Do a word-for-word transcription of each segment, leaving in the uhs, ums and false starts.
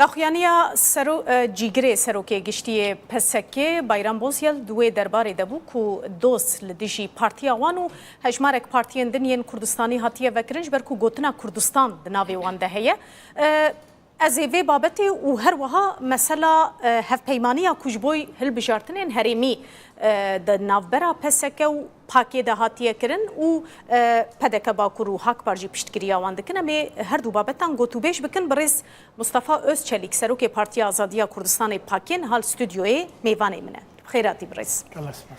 Daxuyaniya sero-, e, cîgirê serokê giştî yê P S K, Bayram Bozyel, di wê derbarê de bû ku doz li dijî partiya wan û hejmarek partiyên din yên Kurdistanî hatiye vekirin, ji ber ku gotina Kurdistan di navê wan de heye. E, ez ê vê babetê û her wiha mesela, e, hevpeymaniya ku ji bo hilbijartinên herêmî, e, di navbera P S K û PAKê de hatiye kirin û, e, P D K Bakur û HAK Par jî piştgiriya wan dikin. Em ê her du babetan gotûbêj bikin. Birêz Mustafa Özçelik, serokê Partiya Azadiya Kurdistanê PAKê, niha li stûdyoyê mêvanê min e. Bi xêr hatî birêz. Gelek spas.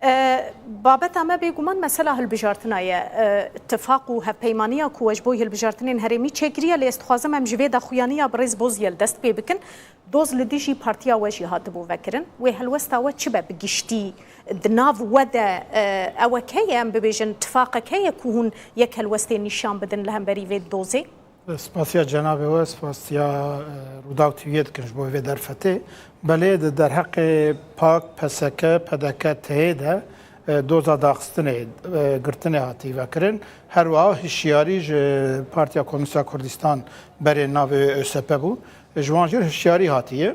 E, babeta me bêguman mesela hilbijartina ye. E, tifaq û hevpeymaniya ku we ji bo hilbijartinên herêmî çêkiriye, lê ez dixwazim em ji vê daxuyaniya birêz Bozyel dest pê bikin. Doz li dijî partiya we jî hatibû vekirin. Wê helwesta we çi be bi giştî? Di nav we de, e, ewek heye, em bibêjin, tifaqek heye ku hûn yek helwestê nîşan bidin li hemberî vê dozê? Spasiya cenabê we, spasiya, e, Rûdaw T V'yê dikin ji bo vê derfetê. Belê di derheqê PAK, P S K, P D K, T H de, e, doza daxistinê, e, girtinê hatî vekirin. Her wiha hişyarî ji Partiya Komînîst a Kurdistan berê navê ÖSP bû. Ji wan jî hişyarî hatiye.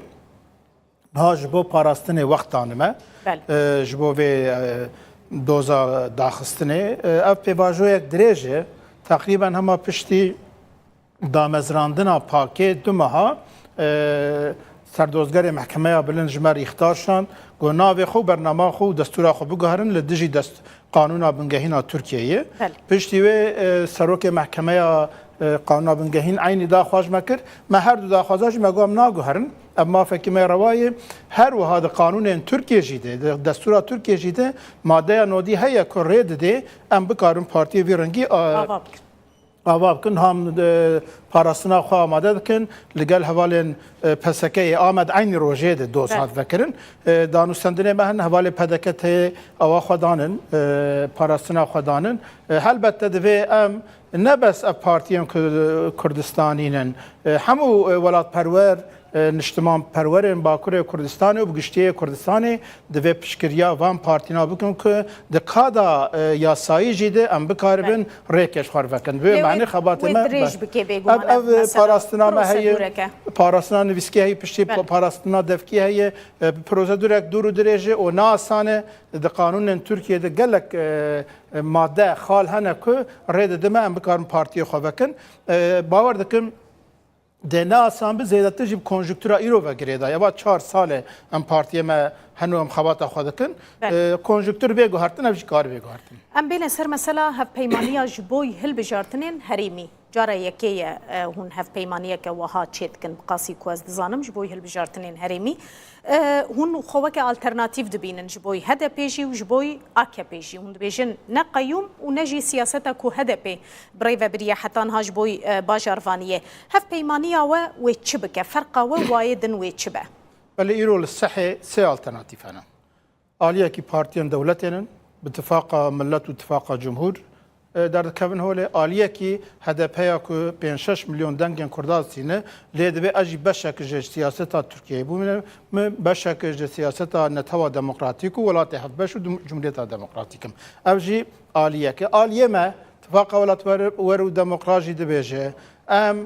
Niha ji bo parastinê wext danime, Belê. e, ji bo vê, e, doza daxistinê, e, ev pêvajoyek dirêj e. Teqrîben hema piştî damezrandina PAKê du meha, e, serdozgerê Mehkemeya Bilind ji me rîxtar şand, got navê xwe û bernama xwe û destûra xwe biguherin li dijî dest, Qanûna Bingehîn a Tirkiyeyê. Belê. Piştî wê, e, serokê Mehkemeya, e, Qanûna Bingehîn eynî daxwaz me kir. Me her du daxwaza jî me got em naguherin. Ev mafekî me rewa ye. Her wiha di qanûnên Tirkiyê jî de, di destûra Tirkiyê jî de madeya nodî heye ku rê didê em bikarin partiyê vî rengî, a, Ava bikin. ava bikin. Ham, e, parastina xwe amade dikin. Li gel hevalên, e, P S K yê Amed eynî rojê de doz Belê. hat vekirin. E, danûstendinê me hin hevalê P D K T ewa xwe danin, e, parastina xwe danin. E, helbette divê em ne bes ev partiyên Kur-, Kurdistanî nin, e, hemû, e, welatperwer, e, niştimanperwerên Bakurê Kurdistanê û bi giştiyê Kurdistanê divê piştgiriya van partîna bikin ku di kada, e, yasayî jî de em bikaribin Belê. rêkê ji xwe vekin. Bi vê Lê manê wê, xebatê wê me dirêj be. bike bêguman Ev, ev ev, e, mesela parastina me heye, prosedûreke. parastina nivîskî heye, piştî Belê. parastina devkî heye, e, prosedûrek dûr û dirêj e û ne asan e. Di qanûnên Tirkiyê de gelek, e, e, madde, xal hene ku rê didime em bikarin partiyê xwe vekin. E, bawer dikim, dê ne asan bi zêdetir jî bi konjuktura îro ve girêdayî. Eva çar sal e em partiyê me heno em xebata xwe dikin. Belê. E, konjuktur bê guhertin, ev jî kar bê guhertin. Em bêne ser mesela hevpeymaniya ji bo hilbijartinên herêmî. Cara yekê ye, e, hûn hevpeymaniyeke wiha çêdikin, bi qasî ku ez dizanim, ji bo hilbijartinên herêmî. E, hûn xwe weke alternatîf dibînin ji bo H D P jî û ji bo A K P jî. Hûn dibêjin ne qeyûm û ne jî siyaseta ku H D P bi rê ve biriye heta niha ji bo, e, bajarvaniyê. Hevpeymaniya we wê çi bike? Ferqa we û wayê din wê çi be? Belê îro li sehê sê alternatîf hene. Aliyekî partiyên dewletê nin, bi tifaqa milet û tifaqa cumhur, e, derdikevin holê. Aliyekî H D P ya ku pênc şeş milyon dengên Kurda distîne, lê divê ez jî beşek ji siyaseta Tirkiyeyê bûme, min beşek ji siyaseta netewa demokratîk û welatê hevbeş û dum-, cumhuriyeta demokratîk im. Ev jî aliyek e. Aliyê me, tifaqa welatperwer û demokrat jî dibêje, em,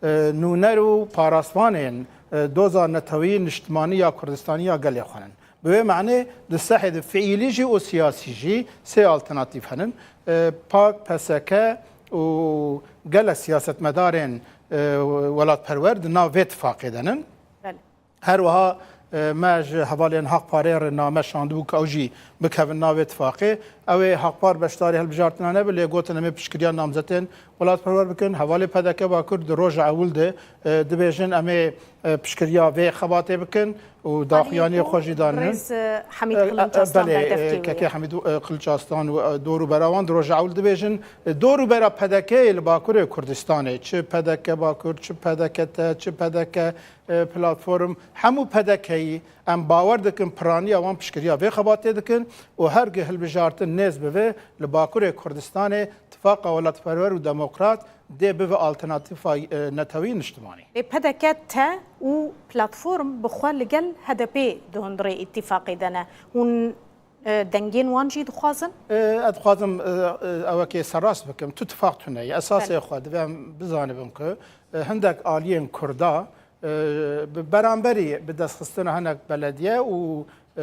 e, nûner û parastvanên, e, doza netewî niştimanî ya Kurdistanî ya gelê xwe nin. Bi wê manê di sehê de fiîlî jî û siyasî jî sê alternatîf henin. E, PAK, P S K û gelek siyasetmedarên, e, welatperwer di nav vê tifaqê de nin. Belê. Her wiha, e, me ji hevalên Haq Parê re name şandibû ku ew jî bikevin nav vê tifaqê. Ew ê Haq Par beşdarî hilbijartina nebe, lê gotin em ê piştgiriya namzetên welatperwer bikin. Hevalê P D K Bakur di roja ewil de, e, dibêjin em ê, e, piştgiriya vê xebatê bikin û daxuyaniyê xwe jî danin. Rêz, e, Hemîd E, e, Kiliç Aslan belê, berdevkê e, wê kekê ye. Hemîd, e, Kiliç Aslan û, e, dor û bera wan di roja ewil dibêjin. E, dor û bera P D K'yê li Bakurê Kurdistanê, çi P D K Bakur, çi P D K T, çi P D K, e, Platform, hemû P D K'yî, em bawer dikin piraniya wan piştgiriya vê xebatê dikin û hergih hilbijartin nêz bibe li Bakurê Kurdistanê tifaqa welatperwer û demokrat dê bibe alternatîfa, e, netewî niştimanî. Lê P D K T û Platform bi xwe li gel H D P di hundirê îtîfaqê de ne. Hûn, e, dengên wan jî dixwazin? E, ez dixwazim, e, e, ewekê serrast bikim. Tu tifaq tune ye. Esasê Belê. xwe divê em bizanibin ku, e, hindek aliyên Kurda, e, bi beramberî bi destxistina hinek belediye û, e,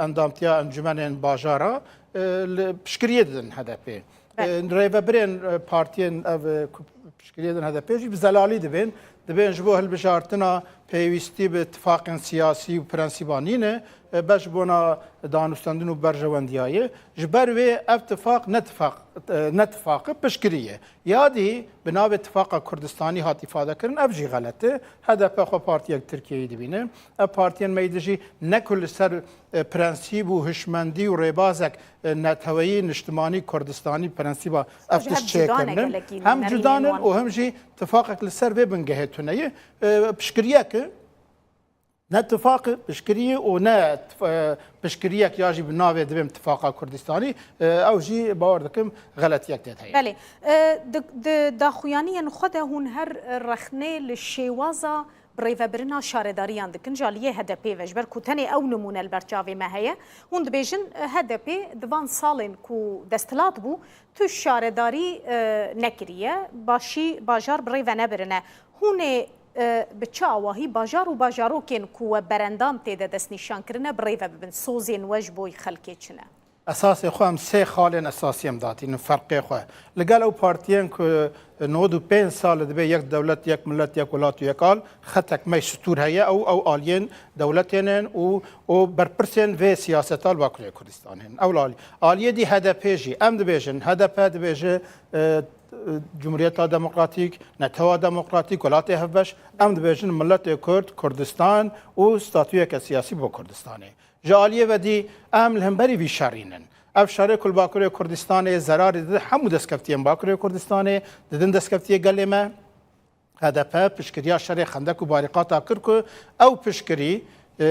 endamtiya encûmenên bajara, e, li piştgiriyê didin H D P. Belê. E, rêvebirên, e, partiyên ev, e, ku piştgiriyê didin H D P jî bi zelalî dibên. Dibên ji bo hilbijartina pêwîstî bi tifaqên siyasî û prensîba nîne, e, beş bona danûstendin û berjewendiyayê. Ji ber wê ev tifaq ne tifaq, e, ne tifaqe piştgirî ye. Ya dî bi navê Tifaqa Kurdistanî hat îfadekirin, ev jî xelet e. H D P xwe partiyek Tirkiyeyî dibîne. Ev partiyên me yî di jî ne ku li ser, e, prensîb û hişmendî û rêbazek, e, neteweyî, niştimanî, Kurdistanî prensîba ev Ji hem tişt cuda ne çêkirinin. Hem nerînên cudan in wan. Û hem jî tifaqek li ser vê bingehê tune ye. E, piştgiriyek e. Ne tifaq e, piştgirî û ne tif-, e, piştgiriyek ya jî bi navê dibêm Tifaqa Kurdistanî, e, ew jî bawer dikim xeletiyek tê de heye. Belê. E, di, di daxuyaniyên xwe de hûn her rexnê li şêwaza birêvebirina şaredariyan dikin ji aliyê H D P ve. Ji ber ku tenê ew nimûne li ber çavê me heye. Hûn dibêjin, e, H D P di van salên ku desthilat bû, tu şaredarî, e, nekiriye, başî bajar bi rê ve nebirine. Hûn ê, e, bi çi awahî bajar û bajarokên ku we berendam tê de destnîşan kirine bi rê ve bibin, sozên we ji bo xelkê çi ne? Esasê xwe em sê xalên esasî em datînin ferqê xwe. Li gel ew partiyên ku nod û pênc sal dibe yek dewlet, yek milet, yek welat û yek al, xetek me stûr heye, ew, ew aliyên dewletê ne û, û berpirsên vê siyaseta li Bakurê Kurdistanê ne. Ew alî-, aliyê dî H D P jî, em dibêjin, H D P dibêje, e, Cumhuriyeta Demokratîk, Netewa Demokratîk, Welatê Hevbeş, em dibêjin miletê Kurd, Kurdistan û statuyeke siyasî bo Kurdistanê. Ji aliyê ve dî em li hemberî vî şerî nin. Ev şerê ku li Bakurê Kurdistanê zerarê dide hemû destkeftiyên Bakurê Kurdistanê, didin destkeftiyê gelê me. H D P piştgiriya şerê xendek û barîqata kir ku ew piştgirî, e,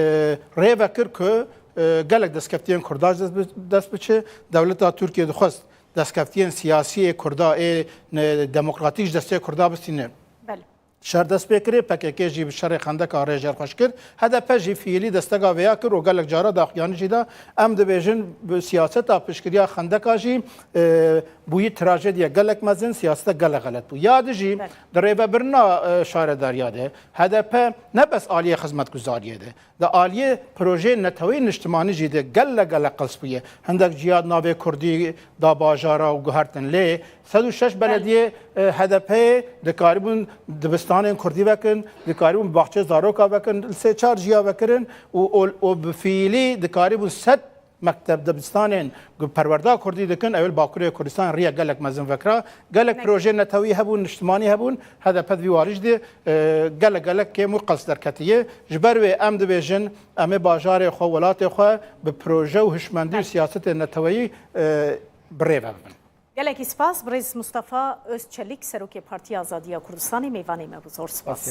rê ve kir ku, e, gelek destkeftiyên Kurda ji dest bi-, dest biçe. Dewleta Tirkiye dixwest destkeftiyên siyasî ê Kurda, ê, ne, demokratîk ji destê Kurda bistîne. Belê. Şer dest pê kirê, P K K jî bi şerê xendeka rê jêr xweş kir. H D P jî fiîlî destega vêya kir û gelek cara daxuyanî jî da. Em dibêjin bi siyaseta piştgiriya xendeka jî, e, bûyî trajediyek gelek mezin, siyaseta gelek xelet bû. Ya di jî Belê. di rêvebirina, e, şaredariya de H D P ne bes aliyê xizmetguzariyê de, di aliyê projeyên neteweyî niştimanî jî de gelek gelek qels bûye. Hindek ciya di navê Kurdî da bajara û guhertin. Lê sed û şeş Belê. belediyê, e, H D P'ê dikarîbûn dibistanên Kurdî vekin, dikarîbûn baxçeyê zaroka vekin, li sê çar ciya vekirin û, û, û bi fiîlî dikarîbûn sed mekteb dibistanên ku perwerda Kurdî dikin, ew li Bakurê Kurdistan riya gelek mezin vekira. Gelek Ne- projeyên netewî hebûn, niştimanî hebûn, H D P di vî warî jî de, e, gelek gelek kêm û qels derketiye. Ji ber wê em dibêjin, em ê bajarê xwe, welatê xwe bi proje û hişmendî û Belê. siyasetên neteweyî, e, bi rê ve bibin. Gelekî spas, birêz Mustafa Özçelik, Serokê Partiya Azadiya Kurdistanê, mêvanê me bû. Zor spas.